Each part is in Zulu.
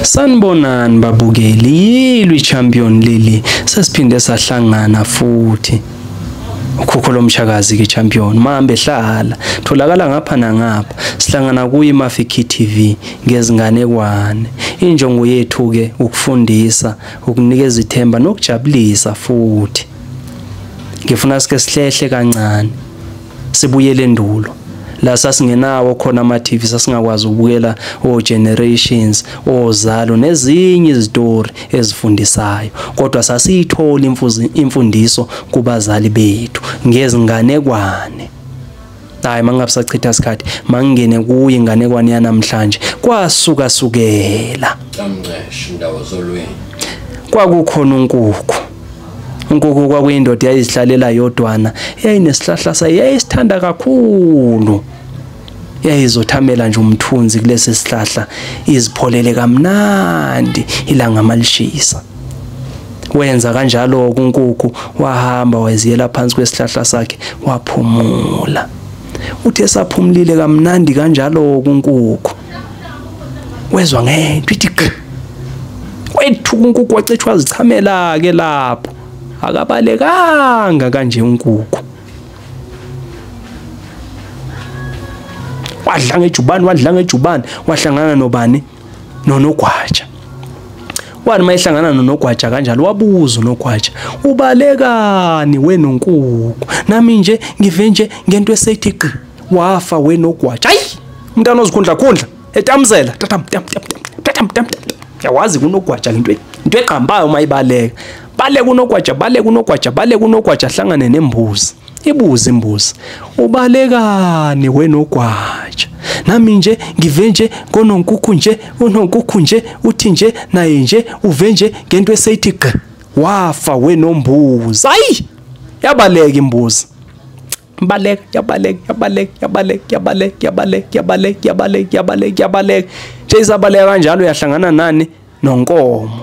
Sanibonani babukeli, yilwi champion leli, sesiphinde sahlangana futhi. Ukhokho lomshakazi ke champion, mahambe hlala, tholakala ngapha nangapha, sihlangana kuyi Mafiki TV ngezinganekwane. Injongo yethu ke ukufundisa, ukunikeza ithemba nokujabulisa futhi. Ngifuna sike sihlehle kancane, sibuyele endulo. La sasingenawo khona ama TV, sasingakwazi ukubukela o Generations, ozalo nezinye izitori ezifundisayo, kodwa sasiyithola imfundiso kubazali bethu ngezinganekwane. Hayi, mangabisachitha isikhathi, mangene kuyi inganekwane yanamhlanje. Kwasuka sukela kwakukhona unkukhu. Unkukhu kwakuyindoda yayizihlalela yodwana, yayinesihlahla sayo yayisithanda kakhulu. Yayizothamela nje umthunzi kulesi sihlahla, izipholele kamnandi ilanga malishisa. Wenza kanjalo unkukhu, wahamba waziyela phansi kwesihlahla sakhe waphumula. Uthe saphumulile kamnandi kanjalo unkukhu, wezwa ngento ithi gqi. Wethuka unkukhu, wacetshwa wazichamela ke lapho. Akabalekanga kanje unkukhu, wadla ngejubane, wadla ngejubane, wahlangana nobani? Nonogwaja. Wathi mayehlangana nonogwaja kanjalo, wabuza unogwaja, ubalekani wena unkukhu? Nami nje ngive nje ngento esethi gqi, wafa wena ogwaja. Hayi, umntana ozikhundla khundla etamzela, tatam tam tam tam tam tam. Yawazi kunogwaja into eqhambayo mayibaleka. Baleka unogwaja, baleka unogwaja, baleka unogwaja, hlangane nembuzi. Ibuze imbuzi, ubalekani wena ogwaja? Nami nje ngive nje kononkukhu nje, unonkukhu nje uthi nje naye nje uve nje ngento eseyithi gqi, wafa wena ombuzi. Hayi, yabaleka imbuzi. Baleka, yabaleka, yabaleka, yabaleka, yabaleka, yabaleka, yabaleka, yabaleka, yabaleka, yabaleka. Nje isabaleka kanjalo yahlangana nani? Nonkomo.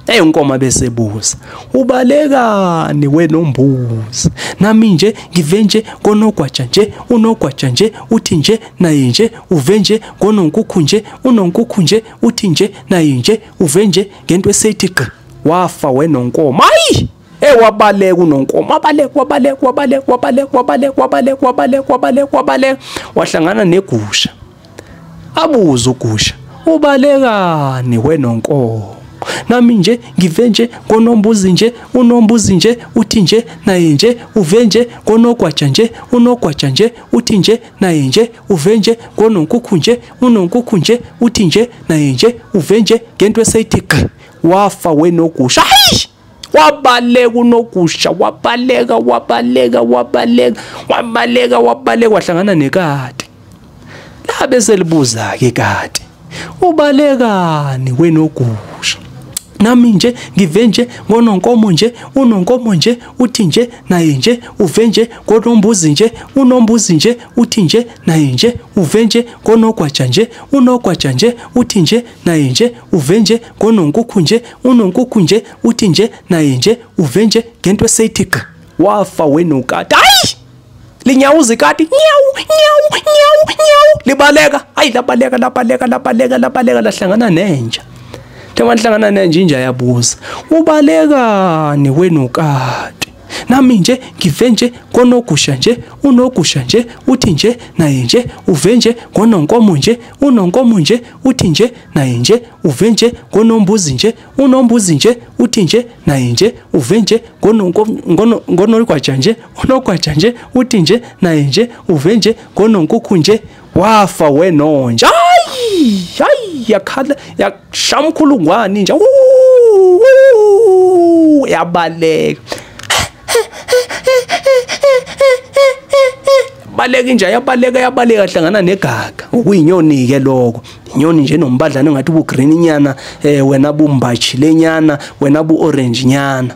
Hey, unkomo besebuza, ubalekani wena ombuzi? Nami nje ngive nje konogwaja nje, unogwaja nje uthi nje naye nje uve nje kononkukhu nje, unonkukhu nje uthi nje naye nje uve nje ngento eseyithi gqi, wafa wena onkomo. Hayi, wabaleka unonkomo, wabaleka, wabaleka, wabaleka, wabaleka, wabaleka, wabaleka, wabaleka, wabaleka, wabaleka, wahlangana negusha. Abuza ugusha, ubalekani wena onkomo? Nami nje ngive nje konombuzi nje, unombuzi nje uthi nje naye nje uve nje konogwaja nje, unogwaja nje uthi nje naye nje uve nje kononkukhu nje, unonkukhu nje uthi nje naye nje uve nje ngento eseyithi gqi, wafa wena ogusha. Hayi, wabaleka unogusha, wabaleka, wabaleka, wabaleka, wabaleka, wabaleka, wahlangana nekati. Labe selibuza ke kati, ubalekani wena ogusha? Nami nje ngive nje ngononkomo nje, unonkomo nje uthi nje naye nje uve nje konombuzi nje, unombuzi nje uthi nje naye nje uve nje konogwaja nje, unogwaja nje uthi nje naye nje uve nje kononkukhu nje, unonkukhu nje uthi nje naye nje uve nje ngento eseyithi gqi, wafa wena ukati. Hayi, linyawuza ikati, nyawu nyawu nyawu nyawu, libaleka. Hayi, labaleka, labaleka, labaleka, labaleka, lahlangana nenja. Njengoba nenja, inja yabuza, ubalekani wena ukati? Nami nje ngive nje konogusha nje, unogusha nje uthi nje naye nje uve nje kononkomo nje, unonkomo nje uthi nje naye nje uve nje konombuzi nje, unombuzi nje uthi nje naye nje uve nje konogwaja nje, unogwaja nje uthi nje naye nje uve nje kononkukhu nje, wafa wenonja. Hayi, hayi, yakhala, yashamkhulungwane nje, yabaleka. Baleka inja, yabaleka, yabaleka, hlangana negaga. Okuyinyoni ke lokho, inyoni nje nombadlana engathi ubu green nyana, wena bumbachi lenyana, wena bu orange nyana.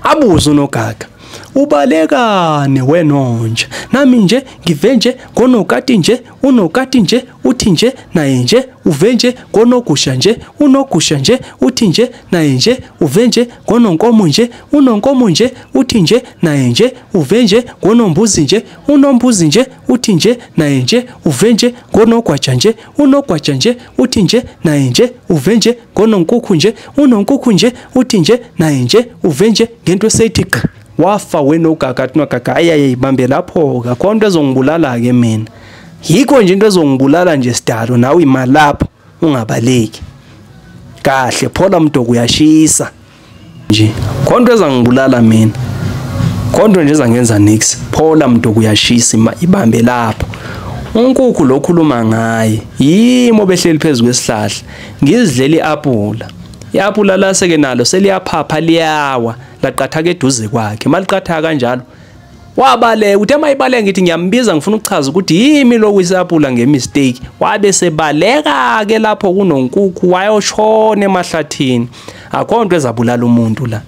Abuza unogaga, Ubalekane wenonja, nami nje ngive nje ngonokati nje, unokati nje uthi nje naye nje, uve nje ngonogusha nje, unogusha nje uthi nje naye nje, uve nje ngononkomo nje, unonkomo nje uthi nje naye nje, uve nje ngonombuzi nje, unombuzi nje uthi nje naye nje, uve nje ngonogwaja nje, unogwaja nje uthi nje naye nje, uve nje ngononkukhu nje, unonkukhu nje uthi nje naye nje, uve nje ngento eseyithi gqi. Wafa wenogaga athi nogaga ayayibambe lapho akho nto ezongibulala ke mina, yikho nje into ezongibulala nje sidalo, nawe imali lapho ungabaleki kahle, phola mdoko uyashisa nje, khonto ezangibulala mina, khonto nje ezangenza nix, phola mdoko uyashisa, ibambe lapho. Unkukhu lo khuluma ngaye yimo behleli phezulu kwesihlahla, ngizidlela iapula, iapula lase ke nalo seliyaphapha liyawa, laqathaka eduze kwakhe. Maliqathaka kanjalo wabaleka, uthe mayibaleka ngithi ngiyambiza ngifuna ukuchaza ukuthi yimi lo kwisapula ngemistake, wabe sebaleka ke lapho kunonkukhu wayoshona emahlathini. Akho nto ezabulala umuntu la,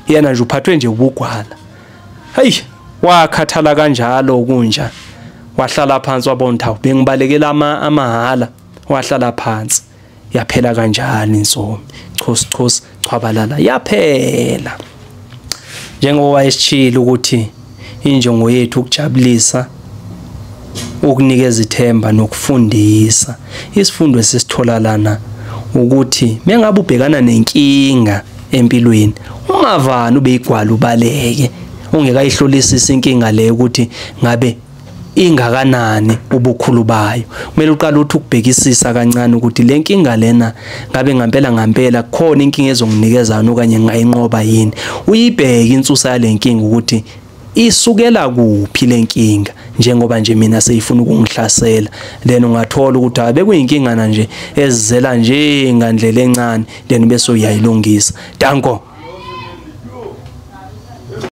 yena nje uphathwe nje ubugwala. Hey, wakhathala kanjalo kunja, wahlala phansi wabona ukuthi bengibalekela amahala, wahlala phansi, yaphela kanjalo insomi, chos chos chwabalala, yaphela. Njengoba wayesitshilo ukuthi injongo yethu ukujabulisa, ukunikeza ithemba nokufundisa. Isifundo esisithola lana ukuthi mengabe ubhekana nenkinga empilweni, ungavani ube igwala ubaleke ungekayihlolisisi inkinga leyo ukuthi ngabe ingakanani ubukhulu bayo. Kumele uqale uthi ukubhekisisa kancane ukuthi le nkinga lena ngabe ngempela ngempela khona inkinga ezonginikezana okanye ngayinqoba yini. Uyibheke insusa yale nkinga ukuthi isukela kuphi le nkinga, njengoba nje mina seyifuna ukungihlasela. Then ungathola ukuthi abekuyinkinga nje ezizela nje ngandlela encane, then bese uyayilungisa. Danko.